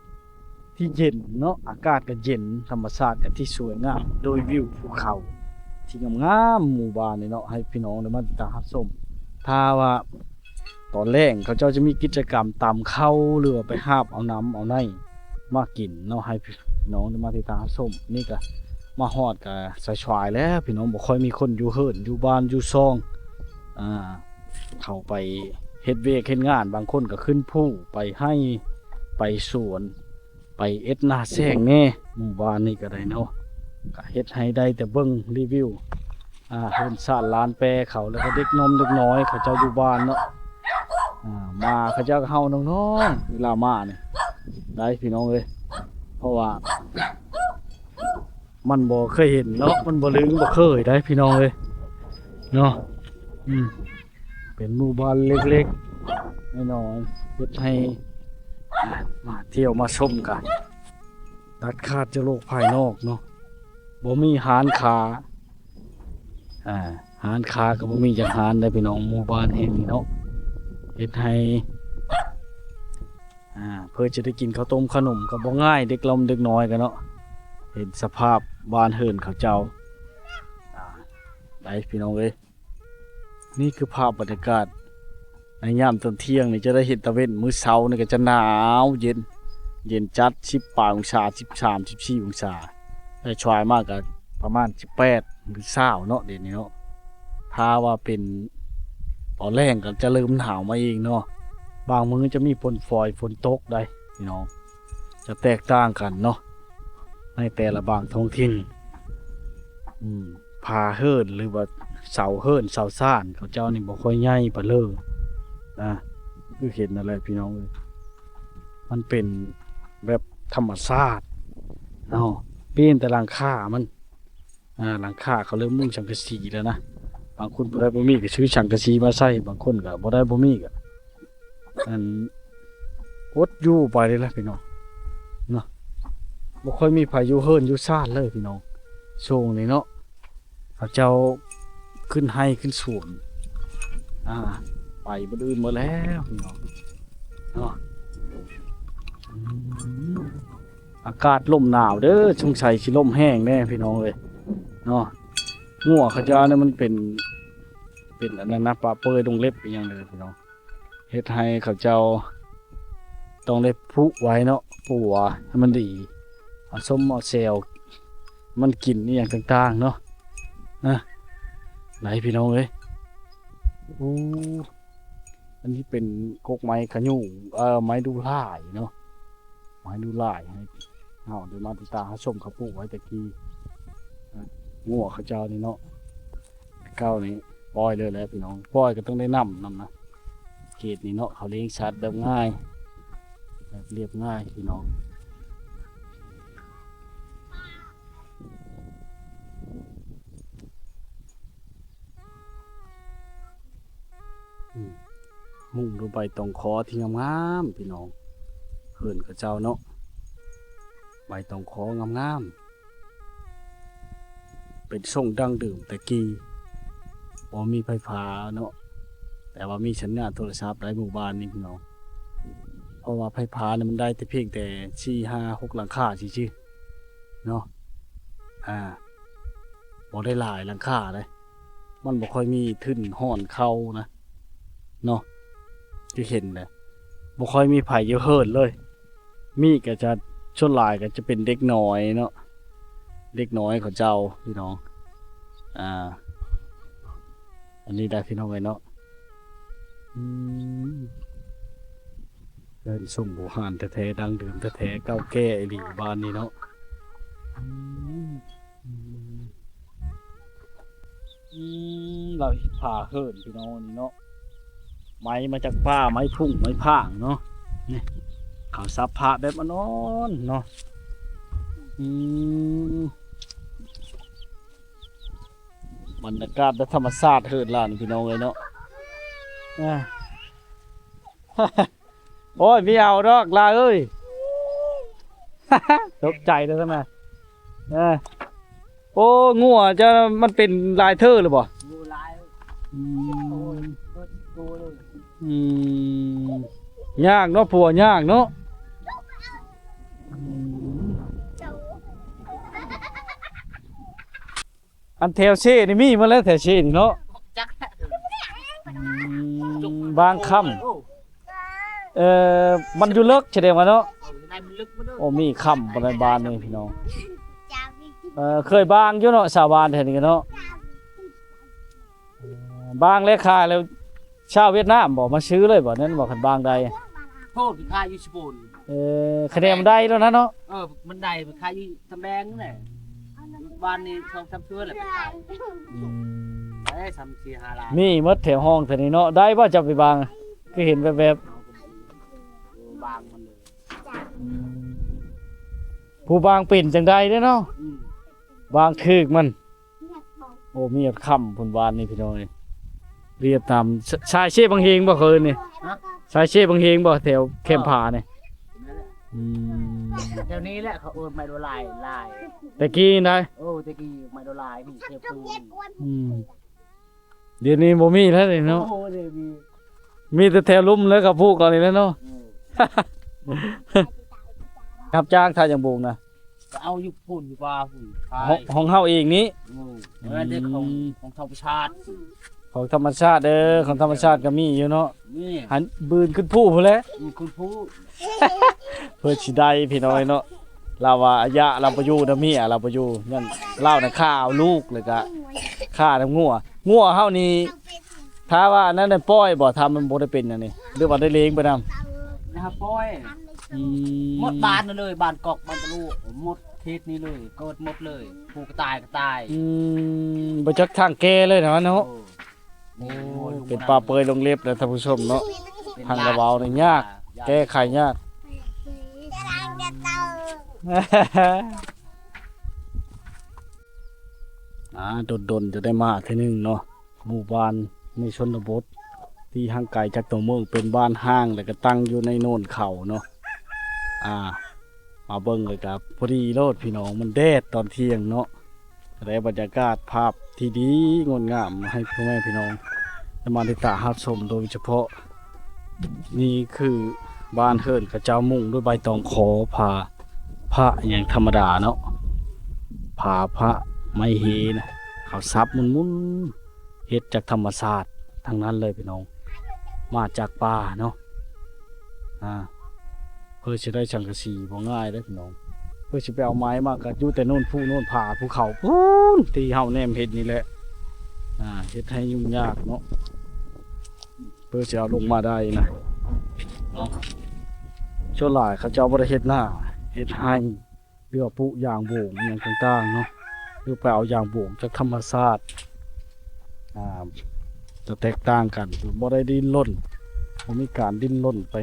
ທີ່ເຢັນເນາະ, ອາກາດກໍເຢັນ, ທຳມະຊາດກໍທີ່ສວຍງາມ ໂດຍວິວພູເຂົາທີ່ງາມໆ. ໝູ່ບ້ານນີ້ເນາະ ໃຫ້ພີ່ນ້ອງໄດ້ມາຕິດຕາມຮັບຊົມ. ຖ້າວ່າຕອນແລງເຂົາເຈົ້າຈະມີກິດຈະກຳຕຳເຂົ້າ ຫຼືວ່າໄປຫາບເອົານ້ຳເອົາໃນມາກິນເນາະ, ໃຫ້ພີ່ນ້ອງໄດ້ມາຕິດຕາມຮັບຊົມ. ນີ້ກໍມາຮອດກໍສາຍໆແລ້ວ ພີ່ນ້ອງ, ບໍ່ຄ່ອຍມີຄົນຢູ່ເຮືອນຢູ່ບ້ານຢູ່ຊ່ອງ. ອາ ເຂົາໄປເຮັດວຽກເຮັດງານ, ບາງຄົນກໍຂຶ້ນພູ ໄປໄຮ່ໄປສວນ ໄປເຮັດນາແຊງແດ່. ໝູ່ບ້ານນີ້ກໍໄດ້ເນາະ, ກໍເຮັດໃຫ້ໄດ້ແຕ່ເບິ່ງຣີວິວ ອາ ເຮືອນຊານລານແປເຂົາ ແລ້ວກໍເດັກໜຸ່ມເດັກນ້ອຍເຂົາເຈົ້າຢູ່ບ້ານເນາະ. ອາ ໝາເຂົາເຈົ້າກໍເຫົ່ານ້ອງໆ ເວລາມານີ້ໄດ້ ພີ່ນ້ອງເອີຍ, ເພາະວ່າ ມັນບໍ່ເຄີຍເຫັນເນາະ, ມັນບໍ່ລຶງບໍ່ເຄີຍໄດ໋ ພີ່ນ້ອງເອີຍເນາະ. ອືມ ເປັນໝູ່ບ້ານເລັກໆນ້ອຍໆ ເຮັດໃຫ້ ອ່າ ມາທ່ຽວມາຊົມກັນ ຕັດຂາດຈາກໂລກພາຍນອກເນາະ. ບໍ່ມີຮ້ານຄ້າ ອ່າ ຮ້ານຄ້າກໍບໍ່ມີຈັກຮ້ານເດ້ ພີ່ນ້ອງ, ໝູ່ບ້ານແຫ່ງນີ້ເນາະ ເຮັດໃຫ້ ອ່າ ເພື່ອຈະໄດ້ກິນເຂົ້າຕົ້ມເຂົ້າໜົມກໍບໍ່ງ່າຍ, ເດັກລຳເດັກນ້ອຍກໍເນາະ. ເຫັນສະພາບບ້ານເຮືອນເຂົາເຈົ້າ ອ່າ ໄດ້ພີ່ນ້ອງເອີຍ. ນີ້ຄືພາບບັນຍາກາດໃນຍາມຕອນທ່ຽງນີ້ ຈະໄດ້ເຫັນຕາເວັນ, ມື້ເຊົ້ານີ້ກໍຈະໜາວເຢັນ ເຢັນຈັດ ສິບປາຍອົງສາ ສິບສາມ ສິບສີ່ອົງສາ, ແຕ່ສາຍມາກໍປະມານສິບແປດ ຫຼື ຊາວເນາະ ດຽວນີ້ເນາະ. ຖ້າວ່າເປັນຕອນແລງກໍຈະເລີ່ມໜາວມາເອງເນາະ, ບາງມື້ຈະມີຝົນຝອຍ ຝົນຕົກໄດ໋ພີ່ນ້ອງ, ຈະແຕກຕ່າງກັນເນາະ ໃນແຕ່ລະບາງທ້ອງຖິ່ນ. ອືມ ຝາເຮືອນ ຫຼືວ່າເສົາເຮືອນເສົາຊານເຂົາເຈົ້ານີ້ບໍ່ຄ່ອຍໃຫຍ່ປານເລີນະ, ຄືເຫັນນັ້ນແຫຼະພີ່ນ້ອງເອີຍ, ມັນເປັນແບບທຳມະຊາດເນາະ, ປ່ຽນແຕ່ຫຼັງຄາມັນ. ອ່າ ຫຼັງຄາເຂົາເລີ່ມມຸງສັງກະສີແລ້ວນະ. ບາງຄົນຜູ້ໃດບໍ່ມີກໍຊື້ສັງກະສີມາໃສ່, ບາງຄົນກໍບໍ່ໄດ້ບໍ່ມີກໍ ອັນ ອົດຢູ່ໄປເລີຍລະພີ່ນ້ອງເນາະ, ບໍ່ຄ່ອຍມີໃຜຢູ່ເຮືອນຢູ່ຊານເລີຍພີ່ນ້ອງ ຊ່ວງນີ້ເນາະ. ເຂົາເຈົ້າຂຶ້ນໄຮ່ຂຶ້ນສວນ ອ່າ ໄປບ່ອນອື່ນໝົດແລ້ວພີ່ນ້ອງເນາະ. ອືມ ອາກາດລົມໜາວເດີ, ສົງໄສຊິລົມແຮງແດ່ພີ່ນ້ອງເອີຍເນາະ. ງົວເຂົາເຈົ້ານີ້ມັນເປັນ ເປັນອັນນັ້ນນະ ປະເປີດງເລັບອີ່ຫຍັງເດີພີ່ນ້ອງ, ເຮັດໃຫ້ເຂົາເຈົ້າຕ້ອງໄດ້ຜຸໄວ້ເນາະ, ຜຸວ່າໃຫ້ມັນດີ, ເອົາສົ້ມເອົາແຊວມັນກິນອີ່ຫຍັງຕ່າງໆເນາະ. ນະ ໄດ້ພີ່ນ້ອງເອີຍ. ໂອ້ ອັນນີ້ເປັນກົກໄມ້ຂະຫຍູ່ ເອີ ໄມ້ດູ່ຫຼ້າຍເນາະ, ໄມ້ດູ່ຫຼ້າຍ ໃຫ້ເຮົາໄດ້ມາຕິດຕາມຮັບຊົມເຂົາປູກໄວ້ແຕ່ກີ້. ງົວເຂົາເຈົ້ານີ້ເນາະ ແຕ່ເກົ່ານີ້ປ່ອຍເລີຍແຫຼະພີ່ນ້ອງ, ປ່ອຍກໍຕ້ອງໄດ້ນ້ຳນຳນະ. ເຂດນີ້ເນາະ ເຂົາລ້ຽງສັດແບບງ່າຍ ແບບລຽບງ່າຍພີ່ນ້ອງ. ອືມ ມຸງດ້ວຍໃບຕອງຄໍທີ່ງາມໆ ພີ່ນ້ອງ, ເຮືອນເຂົາເຈົ້າເນາະ ໃບຕອງຄໍງາມໆ ເປັນຊົງດັ້ງເດີມແຕ່ກີ້. ບໍ່ມີໄຟຟ້າເນາະ ແຕ່ວ່າມີສັນຍານໂທລະສັບໃນໝູ່ບ້ານນີ້ພີ່ນ້ອງ, ເພາະວ່າໄຟຟ້ານີ້ມັນໄດ້ແຕ່ພຽງແຕ່ສີ່ ຫ້າ ຫົກ ຫຼັງຄາຊື່ໆ ເນາະ. ອ່າ ບໍ່ໄດ້ຫຼາຍຫຼັງຄາເດ້ ມັນບໍ່ຄ່ອຍມີທຶນຮ້ອນເຂົ້ານະ ເນາະ ທີ່ເຫັນນະ ບໍ່ຄ່ອຍມີໃຜຢູ່ເຮືອນເລີຍ ມີກໍຈະ ສ່ວນຫຼາຍກໍຈະເປັນເດັກນ້ອຍເນາະ ເດັກນ້ອຍເຂົາເຈົ້າ ພີ່ນ້ອງ ອ່າ ອັນນີ້ໄດ໋ ພີ່ນ້ອງເອີຍເນາະ ອືມ ເຮືອນຊົງບູຮານແທ້ໆ ດັ້ງເດີມແທ້ໆ ເກົ່າແກ່ອີ່ຫຼີບ້ານນີ້ເນາະ ອືມ ອືມ ອືມ ລາວເຮັດຜ້າເຫີນພີ່ນ້ອງນີ້ເນາະ ໄມ້ມາຈາກປ່າ ໄມ້ພຸ້ງໄມ້ຜາງເນາະ ນີ້ ເຂົາສັບຜ້າແບບອ່ອນໆເນາະ ອືມ ບັນຍາກາດແບບທຳມະຊາດເຫີນຫຼານພີ່ນ້ອງເອີຍເນາະ ອ່າ ໂອ້ຍ ບໍ່ເອົາດອກຫຼາເອີຍ ຕົກໃຈເດີຊັ້ນນະ ເອີ ໂອ້ ງົວເຈົ້າມັນເປັນຫຼາຍເທື່ອແລ້ວບໍ່? ໂອ້ ຫຼາຍ ອືມ ໂອ້ຍ ເບິດໂຕເລີຍ ອືມ ຍາກເນາະ ຜົວຍາກເນາະ ອືມ ອັນແຖວເຊນີ້ມີໝົດແລ້ວ ແຖວເຊນີ້ເນາະ ຈັກ ອືມ ບາງຄຳ ໂອ້ ເອີ ມັນຢູ່ເລິກ ສະແດງວ່າເນາະ ເອີ ໃນມັນເລິກໝົດເດີ ໂອ້ ມີຄຳບໍ່ໄດ້ບ້ານນີ້ພີ່ນ້ອງ ເອີ ເຄີຍບາງຢູ່ເນາະ ຊາວບ້ານແຖວນີ້ເນາະ ເອີ ບາງແລ້ວຂາຍແລ້ວ ຊາວຫວຽດນາມບໍ່ມາຊື້ເລີຍບໍ່? ນັ້ນບໍ່ ຄັນບາງໄດ້ ໂພດ ຂາຍຢູ່ສະໂປນ ເອີ ຄະແນນມັນໄດ້ແລ້ວນະເນາະ ເອີ ມັນໄດ້ ມັນຂາຍຢູ່ຕຳແບງນັ້ນແຫຼະ ບ້ານນີ້ສອງສາມເທື່ອແລ້ວໄປຂາຍ ອືມ ໄດ້ສາມສີ່ຫ້າລ້ານ ມີໝົດແຖວຫ້ອງແຖວນີ້ເນາະ ໄດ້ບໍ່ ເຈົ້າໄປບາງ ຄືເຫັນແວບໆ ບາງມັນເລີຍ ອືມ ຜູ້ບາງເປັນຈັ່ງໃດເດ້ເນາະ ອືມ ບາງຖືກມັນ ໂອ້ ມີຮອດຄຳພຸ້ນ ວານນີ້ພີ່ນ້ອງເອີຍ ລຽບຕາມ ສ- ສາຍເຊບັງເຮງບໍ່ ເຂົາເອີ້ນນີ້ ຮະ? ສາຍເຊບັງເຮງບໍ່ ແຖວແຄມຜານີ້ ແມ່ນແຫຼະ ອືມ ແຖວນີ້ແຫຼະ ເຂົາເອີ້ນໄມ້ໂດລາຍຫຼາຍ ແຕ່ກີ້ນະ ໂອ້ ແຕ່ກີ້ໄມ້ໂດລາຍນີ້ ເຊພູນີ້ ອືມ ດຽວນີ້ບໍ່ມີແລ້ວເນາະ ໂອ້ ດຽວນີ້ ມີແຕ່ແຖວລຸ່ມເລີຍ ເຂົາປູກເອົານີ້ແຫຼະເນາະ ເອີ ຮັບຈ້າງຖ້າຫຍັງໂບກນະ ກໍເອົາຢູ່ພຸ້ນຢູ່ປ່າພຸ້ນຂາຍ ຂອງ ຂອງເຮົາເອງນີ້ ເອີ ອືມ ແມ່ນເດ້ ຂອງ ຂອງທຳມະຊາດ ຂອງທຳມະຊາດເດີ ຂອງທຳມະຊາດກໍມີຢູ່ເນາະ ມີ ຫັ້ນບືນຂຶ້ນພູພຸ້ນແຫຼະ ອືມ ຂຶ້ນພູ ເພື່ອຊິໄດ້ພີ່ນ້ອງເນາະ ລາວວ່າອາຍະລາວບໍ່ຢູ່ນຳເມຍ ລາວບໍ່ຢູ່ ຍ້ອນລາວນະຂ້າເອົາລູກ ແລ້ວກະຂ້ານຳງົວ ງົວເຮົານີ້ ຖ້າວ່າອັນນັ້ນໄດ້ປ່ອຍບໍ່ ຖ້າມັນບໍ່ໄດ້ເປັນອັນນີ້ ຫຼືວ່າໄດ້ເລງໄປນຳ ໄດ້ຮັບປ່ອຍ ອືມ ໝົດບ້ານນີ້ເລີຍ ບ້ານກອກ ບ້ານຕະລຸ ໝົດເຂດນີ້ເລີຍ ເກີດໝົດເລີຍ ຜູ້ກໍຕາຍກໍຕາຍ ອືມ ບໍ່ຈັກທາງແກ້ເລີຍນະເນາະ ໂອ້ ໂອ້ ເປັນປ່າເປື່ອຍລົງເລັບແລ້ວທ່ານຜູ້ຊົມເນາະ ເປັນ ທາງລະເວົ້ານີ້ຍາກ ຍາກ ແກ້ໄຂຍາກ ອ່າ ດົນໆຈະໄດ້ມາເທື່ອໜຶ່ງເນາະ ໝູ່ບ້ານໃນຊົນນະບົດທີ່ຫ່າງໄກຈາກຕົວເມືອງ ເປັນບ້ານຮ້າງ ແລ້ວກໍຕັ້ງຢູ່ໃນໂນນເຂົາເນາະ ອ່າ ມາເບິ່ງແລ້ວກໍພໍດີໂລດພີ່ນ້ອງ ມັນແດດຕອນທ່ຽງເນາະ ກໍໄດ້ບັນຍາກາດພາບທີ່ດີງົດງາມໃຫ້ພໍ່ແມ່ພີ່ນ້ອງໄດ້ມາຕິດຕາມຮັບຊົມໂດຍສະເພາະ ນີ້ຄືບ້ານເຮືອນເຂົາເຈົ້າມຸງດ້ວຍໃບຕອງຂໍ ຜ້າ ຜ້າຫຍັງທຳມະດາເນາະ ຜ້າ ຜ້າໄມ້ເຮນະ ເຂົາສັບໝຸ່ນໆ ເຮັດຈາກທຳມະຊາດທັງນັ້ນເລີຍພີ່ນ້ອງ ມາຈາກປ່າເນາະ ອ່າ ເພື່ອຊິໄດ້ສັງກະສີບໍ່ງ່າຍເດ້ພີ່ນ້ອງ ເພື່ອຊິໄປເອົາໄມ້ມາກໍຢູ່ແຕ່ໂນນພູໂນນຜາພູເຂົາພຸ້ນ ທີ່ເຮົາແນມເຫັນນີ້ແຫຼະ ອ່າ ເຮັດໃຫ້ຫຍຸ້ງຍາກເນາະ ເພື່ອຊິເອົາລົງມາໄດ້ນະ ເນາະ ສ່ວນຫຼາຍເຂົາເຈົ້າບໍ່ໄດ້ເຮັດນາ ເຮັດໄຮ່ ຫຼືວ່າປູກຢາງໂບງຫຍັງຕ່າງໆເນາະ ຫຼືໄປເອົາຢາງໂບງຈາກທຳມະຊາດ ອ່າ ຈະແຕກຕ່າງກັນ ບໍ່ໄດ້ດີ້ນລົນ ບໍ່ມີການດີ້ນລົນໄປ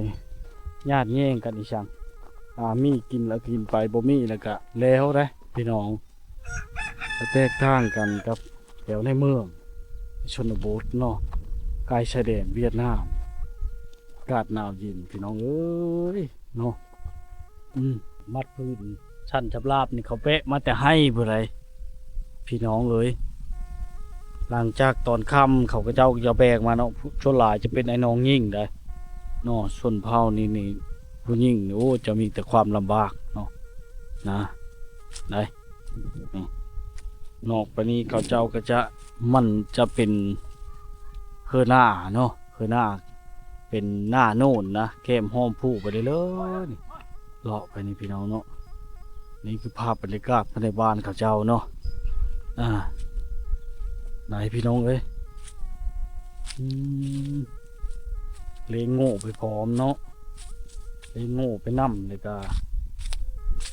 ຍາດແຍ່ງກັນອີ່ຫຍັງ ອ່າ ມີກິນແລ້ວກິນໄປ ບໍ່ມີແລ້ວກະແລ້ວເດ້ພີ່ນ້ອງ ຈະແຕກຕ່າງກັນກັບແຖວໃນເມືອງ ຊົນນະບົດເນາະ ໃກ້ຊາຍແດນຫວຽດນາມ ອາກາດໜາວເຢັນພີ່ນ້ອງເອີຍເນາະ ອືມ ມັດພື້ນຊັ້ນສຳລາບນີ້ ເຂົາແປະມາແຕ່ໄຮ່ພຸ້ນໃດ໋ ພີ່ນ້ອງເອີຍ ຫຼັງຈາກຕອນຄ່ຳເຂົາເຈົ້າຈະແບກມາເນາະ ສ່ວນຫຼາຍຈະເປັນອ້າຍນ້ອງຍິງໃດ໋ເນາະ ຊົນເຜົ່ານີ້ນີ້ ຜູ້ຍິງນີ້ ໂອ້ ຈະມີແຕ່ຄວາມລຳບາກເນາະ ນະ ໄດ໋ ນີ້ ນອກໄປນີ້ເຂົາເຈົ້າກໍຈະ ມັນຈະເປັນເຮືອນາເນາະ ເຮືອນາ ເປັນນາໂນນນະ ແຄມຫ້ອມພູໄປເລີຍໆ ນີ້ ເລາະໄປນີ້ພີ່ນ້ອງເນາະ. ນີ້ຄືພາບບັນຍາກາດພາຍໃນບ້ານເຂົາເຈົ້າເນາະ ອ່າ ໄດ້ພີ່ນ້ອງເອີຍ ອືມ ເລງໂງ່ໄປພ້ອມເນາະ ເລງໂງ່ໄປນຳ ແລ້ວກະ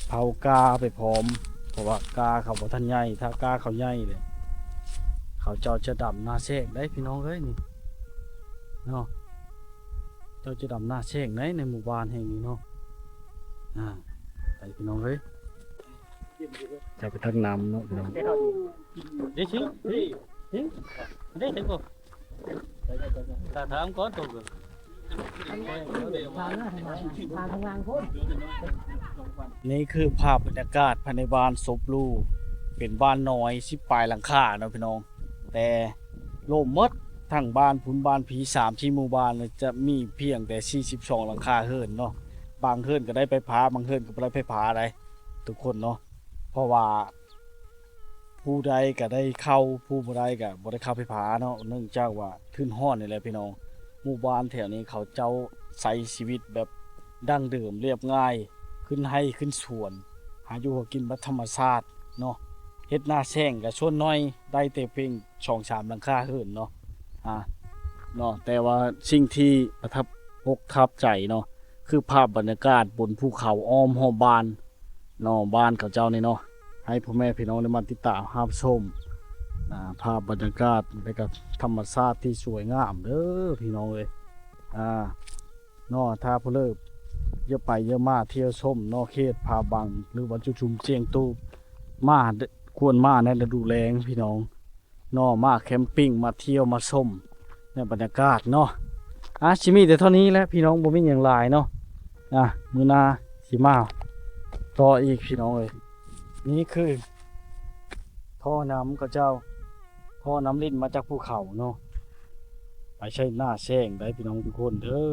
ເຜົາກ້າໄປພ້ອມ ເພາະວ່າກ້າເຂົາບໍ່ທັນໃຫຍ່ ຖ້າກ້າເຂົາໃຫຍ່ແລ້ວ ເຂົາເຈົ້າຈະດຳນາແຊກໄດ໋ພີ່ນ້ອງເອີຍ ນີ້ເນາະ ເຈົ້າຈະດຳນາແຊກໃດ໋ ໃນໝູ່ບ້ານແຫ່ງນີ້ເນາະ ອ່າ ໄປພີ່ນ້ອງເອີຍ ຈະໄປຕັກນ້ຳເນາະພີ່ນ້ອງ ເດ້ຊິ ເດ້ ເດ້ ເດ້ບໍ່ ຖ້າຖາມກ່ອນໂຕກໍ ນີ້ຄືພາບບັນຍາກາດພາຍໃນບ້ານສົບລູ ເປັນບ້ານນ້ອຍ ສິບປາຍຫຼັງຄາເນາະພີ່ນ້ອງ ແຕ່ ໂລ່ມໝົດ ທັງບ້ານພຸ້ນບ້ານພີ ສາມສີ່ໝູ່ບ້ານ ຈະມີພຽງແຕ່ສີ່ສິບສອງຫຼັງຄາເຮືອນເນາະ ບາງເຮືອນກໍໄດ້ໄຟຟ້າ ບາງເຮືອນກໍບໍ່ໄດ້ໄຟຟ້າໃດ໋ທຸກຄົນເນາະ ເພາະວ່າຜູ້ໃດກໍໄດ້ເຂົ້າ ຜູ້ບໍ່ໄດ້ກໍບໍ່ໄດ້ເຂົ້າໄຟຟ້າເນາະ ເນື່ອງຈາກວ່າທຶນຮ້ອນນີ້ແຫຼະພີ່ນ້ອງ. ໝູ່ບ້ານແຖວນີ້ເຂົາເຈົ້າໃຊ້ຊີວິດແບບດັ້ງເດີມລຽບງ່າຍ ຂຶ້ນໄຮ່ຂຶ້ນສວນ ຫາຢູ່ຫາກິນແບບທຳມະຊາດເນາະ ເຮັດນາແຊງກໍສ່ວນໜ້ອຍ ໄດ້ແຕ່ພຽງສອງສາມຫຼັງຄາເຮືອນເນາະ ອ່າ ເນາະ ແຕ່ວ່າສິ່ງທີ່ປະທັບອົກປະທັບໃຈເນາະ ຄືພາບບັນຍາກາດບົນພູເຂົາອ້ອມຮອບບ້ານເນາະ ບ້ານເຂົາເຈົ້ານີ້ເນາະ ໃຫ້ພໍ່ແມ່ພີ່ນ້ອງໄດ້ມາຕິດຕາມຮັບຊົມ ອ່າ ພາບບັນຍາກາດ ແລະກະທຳມະຊາດທີ່ສວຍງາມເດີພີ່ນ້ອງເອີຍ ອ່າ ເນາະ ຖ້າຜູ້ເລີກຢາກໄປຢາກມາທ່ຽວຊົມເນາະ ເຂດຜາບັງ ຫຼືວ່າຈຸຊຸມຊຽງຕູບ ມາ ຄວນມາໃນລະດູແລ້ງພີ່ນ້ອງເນາະ ມາແຄມປິງ ມາທ່ຽວ ມາຊົມໃນບັນຍາກາດເນາະ. ອ່າ ຊິມີແຕ່ເທົ່ານີ້ແຫຼະພີ່ນ້ອງ ບໍ່ມີຫຍັງຫຼາຍເນາະ ອ່າ ມື້ໜ້າຊິມາຕໍ່ອີກພີ່ນ້ອງເອີຍ. ນີ້ຄືທໍ່ນ້ຳເຂົາເຈົ້າ ທໍ່ນ້ຳລິນມາຈາກພູເຂົາເນາະ ໄປໃສ່ນາແຊງໄດ໋ພີ່ນ້ອງທຸກຄົນເດີ.